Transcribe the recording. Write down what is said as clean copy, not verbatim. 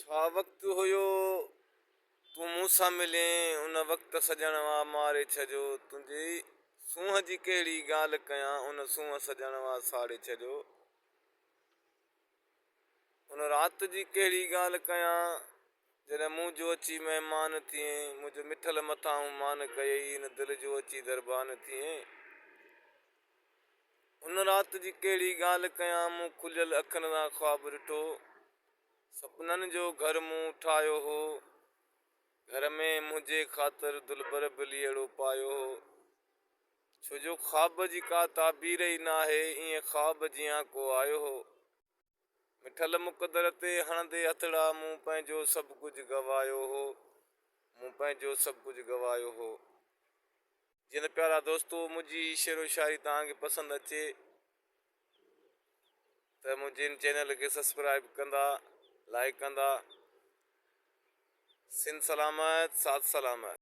ڇا وقت هيو تون مون سان ملين ان وقت سڄڻ وا ماري ڇڏيو تنهنجي سونهن جي ڪهڙي ڳالهه ڪيان ان سونهن سڄڻ وا ساڙي ڇڏيو ان رات جي ڪهڙي ڳالهه ڪيان جڏهن مون جو اچي مهمان ٿئين منهنجو مٺل مٿانهون مان ڪيئي ان دل جو اچي دربان ٿئين ان رات جي ڪهڙي ڳالهه ڪيان مون کليل اکين سان خواب ڏٺو سپنن جو گهر مون ٺاهيو هو گهر ۾ منهنجي خاطر دلبر به ليئڙو پايو هو ڇو جو خواب جي ڪا تعبير ئي ناهي ائين خواب جيان ڪو آيو هو مٺل مقدر تي هڻندي هٿڙا مون پنهنجو سڀ ڪجهه گوايو هو مون پنهنجو سڀ ڪجهه گوايو هو. جيئن ته پيارا دوستو منهنجي هي شعر و شاعري توهان کي پسند اچي ته منهنجي هن چينل کي سبسڪرائب ڪندا لائڪ ڪندا سنڌ سلامت ساٿ سلامت.